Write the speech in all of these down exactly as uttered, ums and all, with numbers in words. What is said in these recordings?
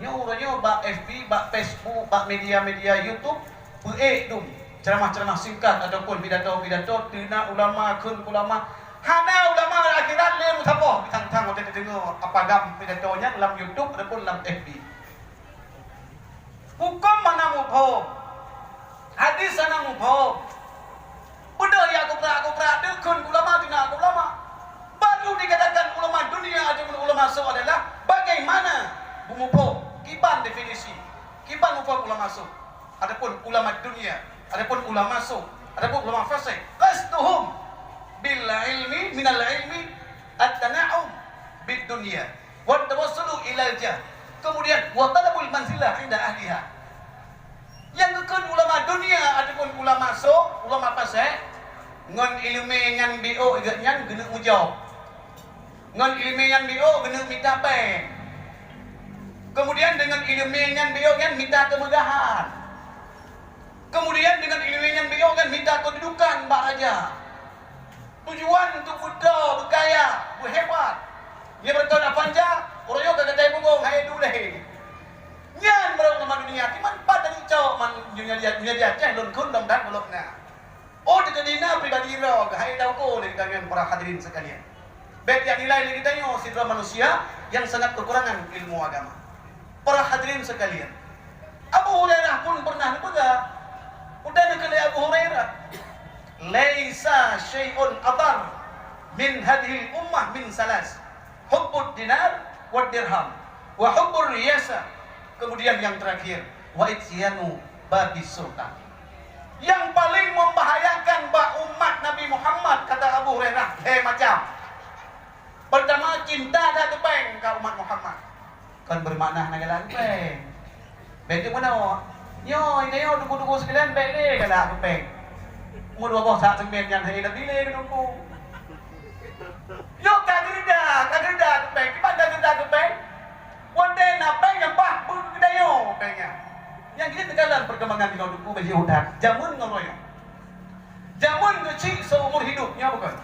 Nyoe uroe nyoe bak F B, bak Facebook, bak media-media YouTube, peuék dum ceramah-ceramah singkat ataupun pidato-pidato teuna ulama, kheun ulama. Hana ulama akhirat lé meusaboh, tang-tang watée teudeungoe apa gam pidato nyan lam YouTube ataupun lam F B. Huköm hana muphom, hadis hana muphom. Beudôh ya gubrak-gubrak deukeuen ulama tina ulama. Baru dikatakan ulama dunia ataupun ulama sô adalah bagaimana meumuphom, kiban definisi, kiban muphom ulama sô ataupun ulama dunia ataupun ulama sô ataupun ulama fasik. Qasduhum bil ilmi, minal ilmi at-tana'um bid dunya. Wa tawassulu ilal jah. Kemudian, wa talabul manzilah inda ahliha. Nyang geukheun ulama dunia ataupun ulama sô, ulama fasik, ngon ileumé nyan biôk geuh nyan geuneuk mujôb. Ngon ileumé nyan biôk geuneuk mita péng. Kemudian deungon ileumé nyan biôk nyan mita keumeugahan. Kemudian deungon ileumé nyan biôk nyan mita keududukan bak raja. Tujuan untuk beudroe, beukaya, beuhebat. Nyan beureukat na panja, uroe nyoe ka gata bungong hai dulé. Nyan barô ulama dunia, timan pat dari cok man dunia dia, dunia dia ceh lôn kheun dong dan belum na. Oh, di dina pribadi droe, hai tau ko lé tangan para hadirin sekalian. Bék jak nilai lé geutanyoe sidroe manusia nyang sangat kekurangan ilmu agama. Para hadirin sekalian, Abu Hurairah pun pernah neupeugah, udah neukeulai Abu Hurairah, "Laisa syai'un adar min hadhil ummah min salas, hubbud dinar wad dirham, wa hubbur riyasa." Kemudian yang terakhir, "Wa ityanu babis sultan." Yang paling membahayakan bak umat Nabi Muhammad, kata Abu Hurairah, lhèe macam. Pertama, cinta that keu péng ka umat Muhammad. Kon beumakna na galak keu péng. Bék teuk meunoe. Nyoe, nyoe duku-duku sekalian bék lé galak keu péng. Meudua boh sak seumén nyan hai leubeh lé keu duku. Nyoe ka geureuda, ka geureuda keu péng. Kiban ka geureuda keu péng? Watèe na péng nyang bah beugeudayô péng nyan. Nyang jeuet teukalon perkembangan di duku bak jiôh that. Jameun ngon royong. Jameun geuchik seumur hidup, nyoe bukon?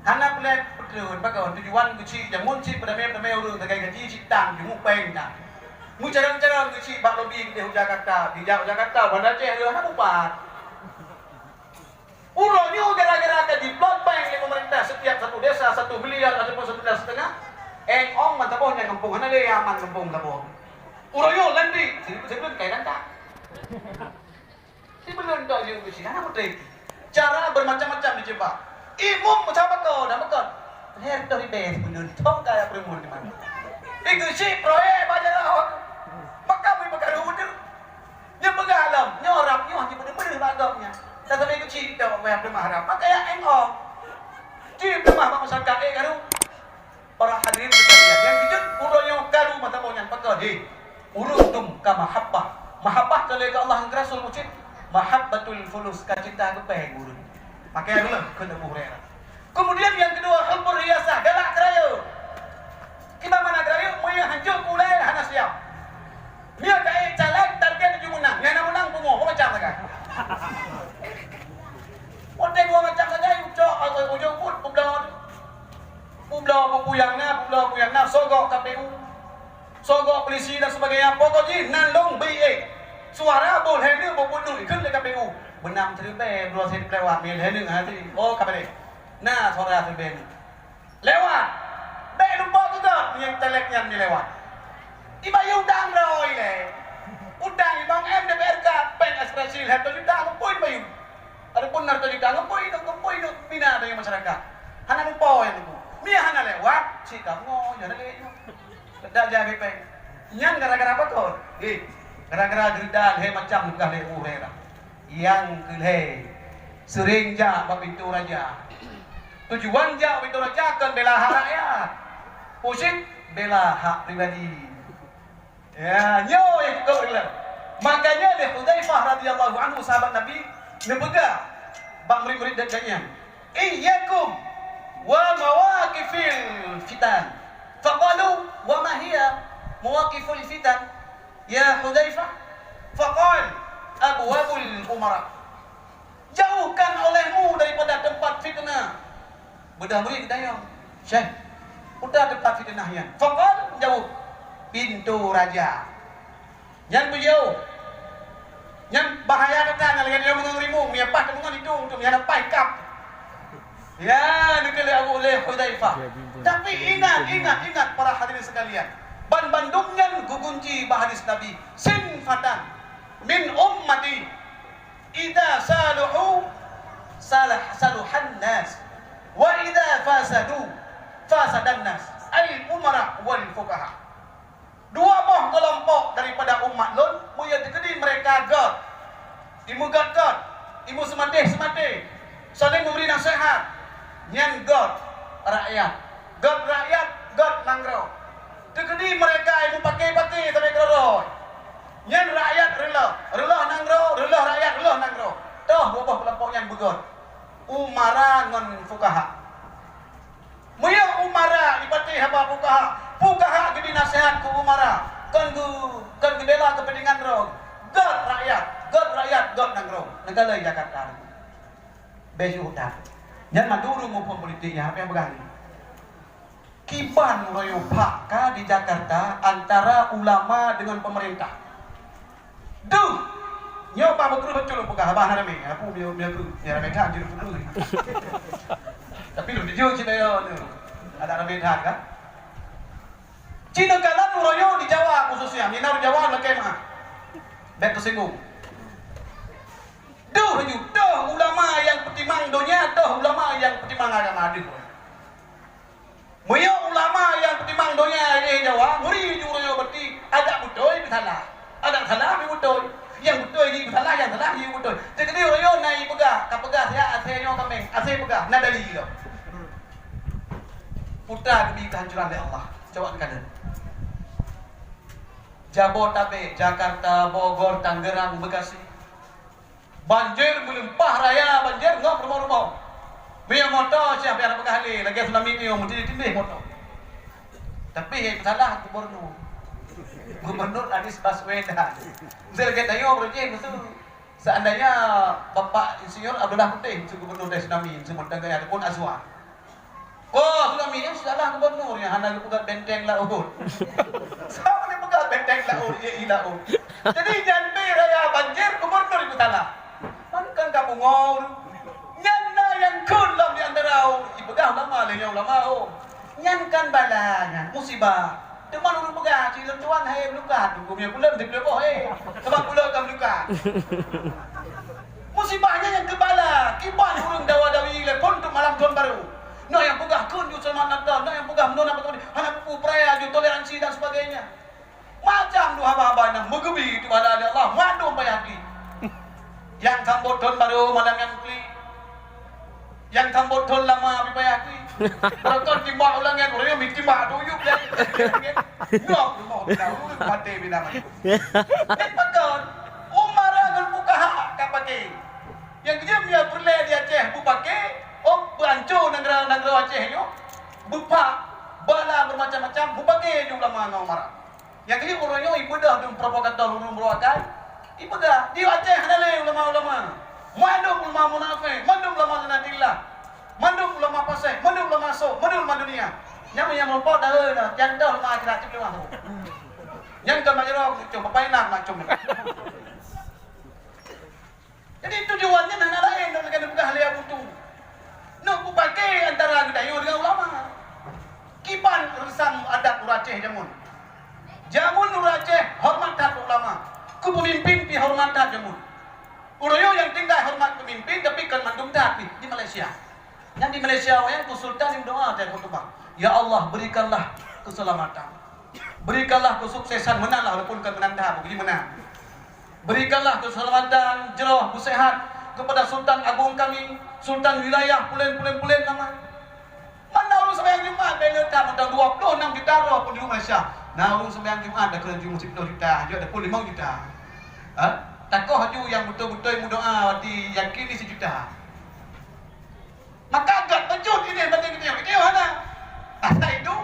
Hana peureulèe peutreun, pakon? Tujuan geuchik jameun cit peudamé-peudamé ureueng sagai gaji cit tan, jimuk péng tan. Meucarông-carông geuchik bak lobi keudéh u Jakarta, dijak u Jakarta, Banda Aceh hana mupat. Uroe nyoe gara-gara ka jiplot péng lé pemerintah setiap satu desa satu miliar ataupun satu miliar setengah, éng ong meusaboh nyang gampông hana lé aman gampông saboh. Uroe nyoe landri, sibeulon kai lantak. Sibeulon tok jeuet keu sih, hana meuteumé. Cara bermacam-macam dicuba. Imum meusaboh ko dah meukat. Lhèe toh ribèe sibeulon thong kaya peureumeun di mana. Di geuchik proyek bak jalan. Maka bui peukaru beutôi. Nyoe peugah lom, nyoe rab nyoe jibeudeuh-beudeuh bak gob nyan. Dah sampai geuchik tok wayah teumah rab. Maka ya éng ong. Jiteumah bak masyarakat, eh, karu. Para hadirin sekalian, nyang keujeuet uroe nyoe karu meusaboh nyan pakon, he, ureueng dum ka mahabbah. Mahabbah keu lé keu Allah ngon keu Rasul meucit, mahabbatul fulus, ka cinta keu péng ureueng. Pakai ureueng keu Abu Hurairah. Kemudian yang kedua, hubbur riyasah, galak keu rayeuk. Kiban makna keu rayeuk, meunyoe hanjeuet ulèe hana siap. Meunyoe ka ék caleg target tuju meunang, nyang na meunang pungo, dua macam sagai. Watèe dua macam sagai, ucok atau ujong pun peubloe. Peubloe peue nyang na, peubloe peue nyang na, sogok K P U, sogok polisi dan sebagainya. Pokok jih nan lôn bri ék. Suara boh lhèe neuk boh peuet neuk ikheun lé K P U. Beunam siribèe, dua siribèe lewat, mi lhèe neuk hati. Oh, ka beuréh. Na suara siribèe neuk. Lewat. Bèk lupa keu gob nyang caleg nyan mi lewat. Ibayeue utang droe ilèe. Utang limong M D P R K, péng aspirasi lhèe juta, ngon peue ibayeue? Adapun hareuta juta ngon peue ineuk, ngon peue ineuk bina donya masyarakat. Hana lupa nyang nunggu. Mie hana lewat, cit ka meungoh, nyoe hana lé nyoe. Dak jagai péng. Nyan gara-gara apa kon? Eh, gara-gara geureuda lhèe macam peugah lé Abu Hurairah. Nyang keu lhèe, seuring jak bak pintoe raja. Tujuan jak bak pintoe raja kon bela hak rakyat. Pusing bela hak pribadi. Ya, nyoe nyang keu lhèe. Makanya lé Hudzaifah radhiyallahu anhu, sahabat Nabi, neupeugah bak murid-murid geuh nyan, "Iyyakum wa mawaqifil fitan." Faqalu, "Wa ma hiya mawaqiful fitan, ya Hudzaifah?" Faqal, "Abwabul umara." Jauhkan olehmu daripada tempat fitnah. Beudôh murit geutanyong, "Syekh, peue teumpat fitnah nyan?" Faqal jaweueb, Pintoe Raja. Nyan peujeuet. Nyan bahaya gata nyan lagèe nyoe meungon rimueng, meunyoe paih teumeungon itu, untuk meunyoe paih kap. Ya, neukalon Abu lé Hudzaifah. Tapi ingat, ingat, ingat para hadirin sekalian. Ban bandum nyan geugunci bak hadis Nabi, "Sinfani min ummati, idza saluhu salah, saluhan nas, wa idza fasadu fasadan nas, al umara wal fuqaha." Dua boh keulompok daripada umat lôn, meunyoe teukeudi mereka gèt, imeugèt-gèt, imeuseumatéh-seumatéh, saléng meubri naseuhat, nyan gèt rakyat. Gèt rakyat, gèt nanggroe. Teukeudi mereka imeupaké-paké sabe keudroe, nyan rakyat reuloh, reuloh nanggroe, reuloh rakyat, reuloh nanggroe. Toh dua boh keulompok nyan beugèt, umara ngon fukaha. Meunyoe umara ipatéh haba fukaha, fukaha geubri naseuhat keu umara, kon geu-, kon geubela keupeuntengan droe, gèt rakyat, gèt rakyat, gèt nanggroe. Neukalon Jakarta. Bèk jiôh that. Nyan mandum ureueng muphom politik nyang hana peugah nyan. Kiban uroe nyoe phak ka di Jakarta antara ulama deungon pemerintah. Deuh! Nyoe bah beutôi-beutôi lôn peugah, bah na ramé. Aku miyueb, miyueb, miyueb ramé that, jeuet peue. Tapi lôn jujur cit ayo nyoe. Adak ramé that kan? Cit neukalon uroe nyoe di Jawa khususnya, mina ureueng Jawa lakèe meu'ah. Bèk teusinggung. Deuh ju, deuh ulama nyang peutimang donya, deuh ulama nyang peutimang agama, deuh. Meunyoe ulama nyang peutimang donya di Jawa, meuri ju uroe nyoe berarti adak beutôi peusalah. Adak salah pih beutôi. Nyang beutôi jih peusalah, nyang salah jih beutôi. Teukeudi uroe nyoe na ipeugah, ka peugah siat asèe nyoe kaméng, asèe peugah, na dalil lom. Peue teuma geubri keuhancoran lé Allah. Coba teukalon. Jabotabek, Jakarta, Bogor, Tangerang, Bekasi. Banjir meulimpah raya, banjir ngop rumoh-rumoh. Meunyoe moto, siap payah peugah lé, lagèe tsunami nyoe, meutindéh-tindéh moto. Tapi nyang salah gubernur. Gubernur Anies Baswedan. Miseu lagèe tanyoe beureuji miseu. Seandainya Bapak Insinyur Abdullah Putih miseu gubernur dari tsunami, miseu Montang Jaya ataupun Azwar. Oh, tsunami nyan salah gubernur nyang hana geupeugah benteng laôt. Sama geupeugah benteng laôt, ye i laôt. Jadi nyan pih raya banjir gubernur itu salah. Man kan ka bungong. Nyan na nyang kheun lom di antara ipeugah ulama, lé nyan ulama, oh. Nyan kan bala nyan, musibah. Teuma ureueng peugah, "Ci lôn tuan hai meulukat, tunggu meunyoe peuleueh di peuleueh boh, eh. Sabab peuleueh ka meulukat." Musibah nyan nyang keu bala, kiban ureueng dawa-dawi lé phon teuk malam thon barô. Na nyang peugah kheun ju seulamat Natal, na nyang peugah meunan apa tadi, hana peue peuraya ju toleransi dan sebagainya. Macam tu haba-haba nyang meugeubri teuh bala lé Allah, mandum payah klik. Nyang sambot thon barô malam nyan klik. Nyang sambot thon lama pih payah klik. Beurangkat timbak ulang nyan, ureueng nyoe timbak tu yub lé. Nyoe rumoh bina, ureueng maté bina mati. Nyan pakon, umara ngon fukaha ka paké. Nyang keujeuet meunyoe peureulèe di Aceh beupaké, oh, beuancô nanggroe-nanggroe Aceh nyoe, beupak bala beumacam-macam, beupaké ju ulama ngon umara. Nyang keujeuet uroe nyoe ibeudôh dum provokator ureueng beurôh akai, ipeugah, di Aceh hana lé ulama-ulama. Mandum ulama munafék, mandum ulama laknatillah, mandum ulama fasék, mandum ulama sôk, mandum ulama dunia. Nyang nyang meureumpok dahé na, nyang toh ulama akhirat cit leuwah. Nyang ka majroh mucom, bapak inah macam. Jadi tujuan nyan hana laén lom lagèe neupeugah lé Abu Tu. Neuk beupaké antara geutanyoe deungon ulama. Kiban reusam adat ureueng Aceh jameun. Jameun ureueng Aceh horeumat that keu ulama. Keu peumimpin pih horeumat that jameun. Ureueng nyoe nyang tinggai horeumat peumimpin, tapi kon mandum that pih di Malaysia. Nyan di Malaysia awaknyan keu sultan nyang meudoa watèe khutubah, "Ya Allah, berikanlah keselamatan. Berikanlah kesuksesan, menanglah," walaupun kon menang that, pokoknya menang. "Berikanlah keselamatan, jroh, beusehat kepada Sultan Agung kami, Sultan Wilayah, pulen, pulen, pulen nama." Mana ureueng sembahyang Jumat, bèk le that, mantong dua ploh nam juta droe pun di Malaysia. Na ureueng sembahyang Jumat, dah kena tujoh ploh juta, jeuet dah pun limong juta. Ha? Takoh aju nyang beutôi-beutôi meudoa, watèe yakin ni sijuta. Maka gèt bacut idéh banding geutanyoe, geutanyoe hana. Asai itu,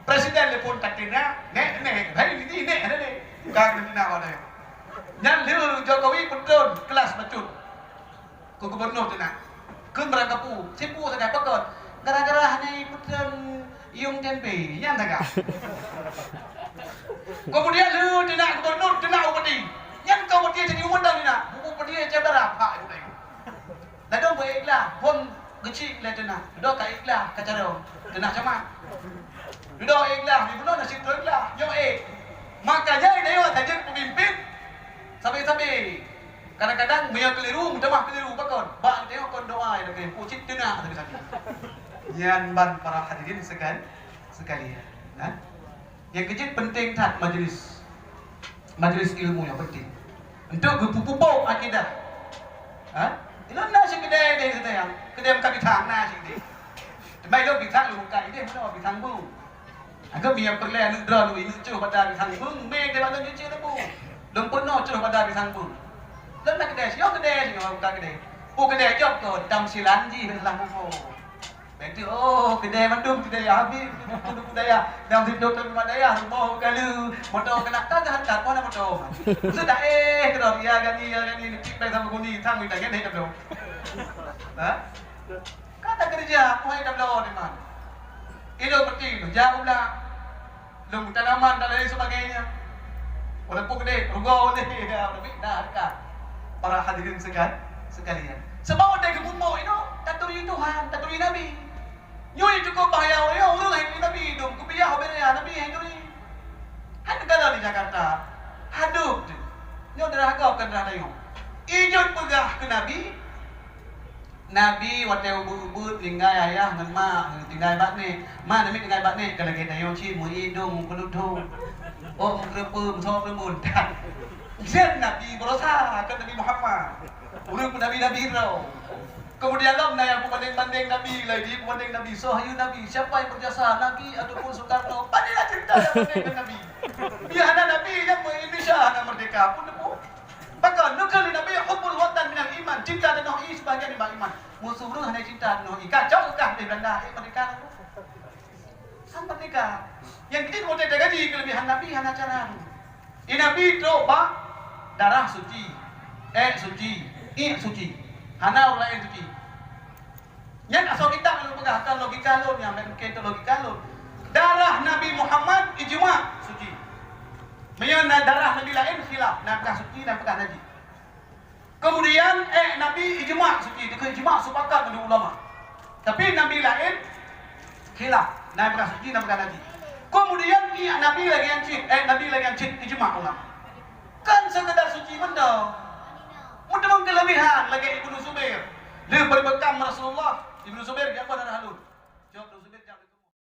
presiden telepon takina, "Nèk, nèk, hai ini nèk hana nèk." Ka geutanyoe hana. Nyan lheueh Jokowi peutron kelas bacut. Keu gubernur tu na. Kheun barang kapu, sipu sagai pakon. Gara-gara hana peutron yuem tempe, nyan sagai. Keumudian lheueh teunak gubernur, teunak bupati. Nyan ka bupati jadi umum dah teunak. Bupati macam dara, pak ibu teuh. Ladôm beu ikhlas, phon geuchik lé teunak. Dudoe ka ikhlas, ka carông. Teunak camat. Dudoe ikhlas, di bunoe nasib troh ikhlas. Nyoe ék. Makanya di nyoe ka jeuet peumimpin. Sabe-sabe. Kadang-kadang meunyoe keuliru, meutamah keuliru. Pakon? Bak teuh kon doa nyang lagèe, "Pucit teunak," sabe-sabe. Nyan ban para hadirin sekal-, sekalian. Nah. Nyang keujeuet penting that majlis. Majlis ilmu nyang penting. Untuk geupupuk akidah. Ha? Ilôn na syedara deh kata nyang, keudeh meukat bithang na syedara. Teuma ilôn bithang lôn buka ideh meunoe bithang bu. Agam nyang peureulèe aneuk droeneuh, aneuk cuh pada bithang bu, mé deh bak lôn cuci lampu. Lôn peunoh cuh pada bithang bu. Lôn na keudeh, siyoe keudeh, siyoe buka keudeh. Pu keudeh jok keu tamsilan jih bak salah buko. Beutôi, oh, keudè mandum keudè Habib, buku-buku dayah. Nyang sidroe teuma dayah, rumoh galeue, moto keunak tagah that, mana moto. Sudah, eh, keudroe, ya gani, ya gani, ni pik bai sama guni, thang minta gani tabloe. Ha? Ka takeureuja, kuhai tabloe, teman. Ilôn peuting, jauh lah. Lôn tanaman dan lain sebagainya. Walaupun gede, rugoe lé, ya, tapi dah dekat. Para hadirin sekan-, sekalian. Sebab watèe geupeubuet inoe, taturi Tuhan, taturi Nabi. Nyoe cukup bahaya, ya, ureueng hai Nabi dum, kupiah ubé raya Nabi hai turi. Hai neugara di Jakarta, hadôh tu. Nyoe darah gob kon darah tanyoe. Ijot peugah keu Nabi, Nabi watèe ubeut-ubeut ninggai ayah ngon mak, tinggai bak nèk. Ma, Nabi tinggai bak nèk, ka lagèe tanyoe cit, meuidong, meukeuludong. Oh, meukeureupeue, meusoe keureumbun. Nyan Nabi beurasa, kon Nabi Muhammad. Ureueng peunabi-nabi droe. Keumudian lom na nyang peubandeng-bandeng Nabi, lagi peubandeng Nabi. Soe yue Nabi? Siapa yang berjasa? Nabi ataupun Soekarno? Banyak cerita yang banding dengan Nabi. Biar hana Nabi, nyang Indonesia hana merdeka pun teupeu. Maka, nukil Nabi, hubbul watan minal iman. Cinta tanoh ie sebahagian daripada iman. Musuh ureueng hana cinta tanoh ie. Kacau kah di Belanda, eh, merdeka lalu. Sampai merdeka. Nyang keuneuk watèe tagadi keulebihan Nabi hana cara. Di Nabi trok bak darah suci, èk suci, iek suci. Hana ureueng laén suci. Nyan asoe kitab nyang peugah, kon logika lôn nyan, mungken logika lôn. Darah Nabi Muhammad ijma suci. Meunyoe na darah Nabi laén khilaf, na peugah suci, na peugah najis. Keumudian, eh, Nabi ijma suci, dikeu ijma sepakat meunurut ulama. Tapi Nabi laén khilaf, na peugah suci, na peugah najis. Keumudian, iek Nabi lagèe nyan cit, eh, Nabi lagèe nyan cit, ijma ulama. Kon sekedar suci mantong. Meuteumèe keulebihan lagèe Ibnu Zubair. Lheueh beureukam Rasulullah, Ibnu Zubair jak ban darah lôn.